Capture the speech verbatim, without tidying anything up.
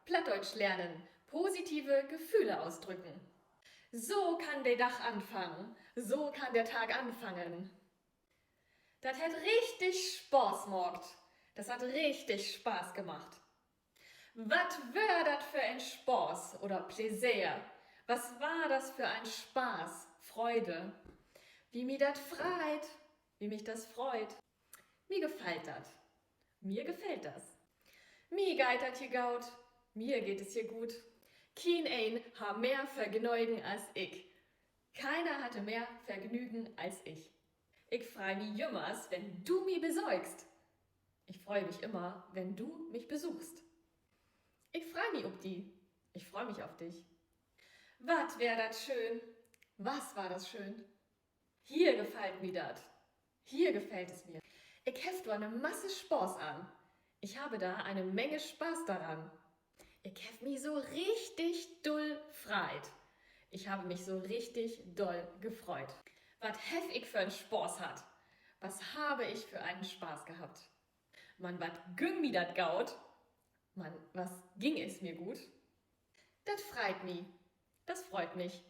Plattdeutsch lernen. Positive Gefühle ausdrücken. So kann de Dag anfangen. So kann der Tag anfangen. Dat hett richtig Spaaß maakt. Das hat richtig Spaß gemacht. Wat weer dat för en Spaaß oder Pläseer? Was war das für ein Spaß? Freude. Wie mi dat freit. Wie mich das freut. Mi gefallt dat. Mir gefällt das. Mi geiht dat hier gaut. Mir geht es hier gut. Kien een harr mehr Vergnögen as ik. Keiner hatte mehr Vergnügen als ich. Ik frei mi jümmers, wenn du mi besöchst. Ich freue mich immer, wenn du mich besuchst. Ik frei mi op di. Ich freue mich auf dich. Wat weer dat schöön. Was war das schön. Hier gefallt mi dat. Hier gefällt es mir. Ik heff dor 'ne Masse Spaaß an. Ich habe da eine Menge Spaß daran. Ik heff mi so richtig dull freit. Ich habe mich so richtig doll gefreut. Wat heff ik för 'n Spaaß hatt. Was habe ich für einen Spaß gehabt. Man, wat güng mi dat gaut. Man, was ging es mir gut. Dat freit mi. Das freut mich.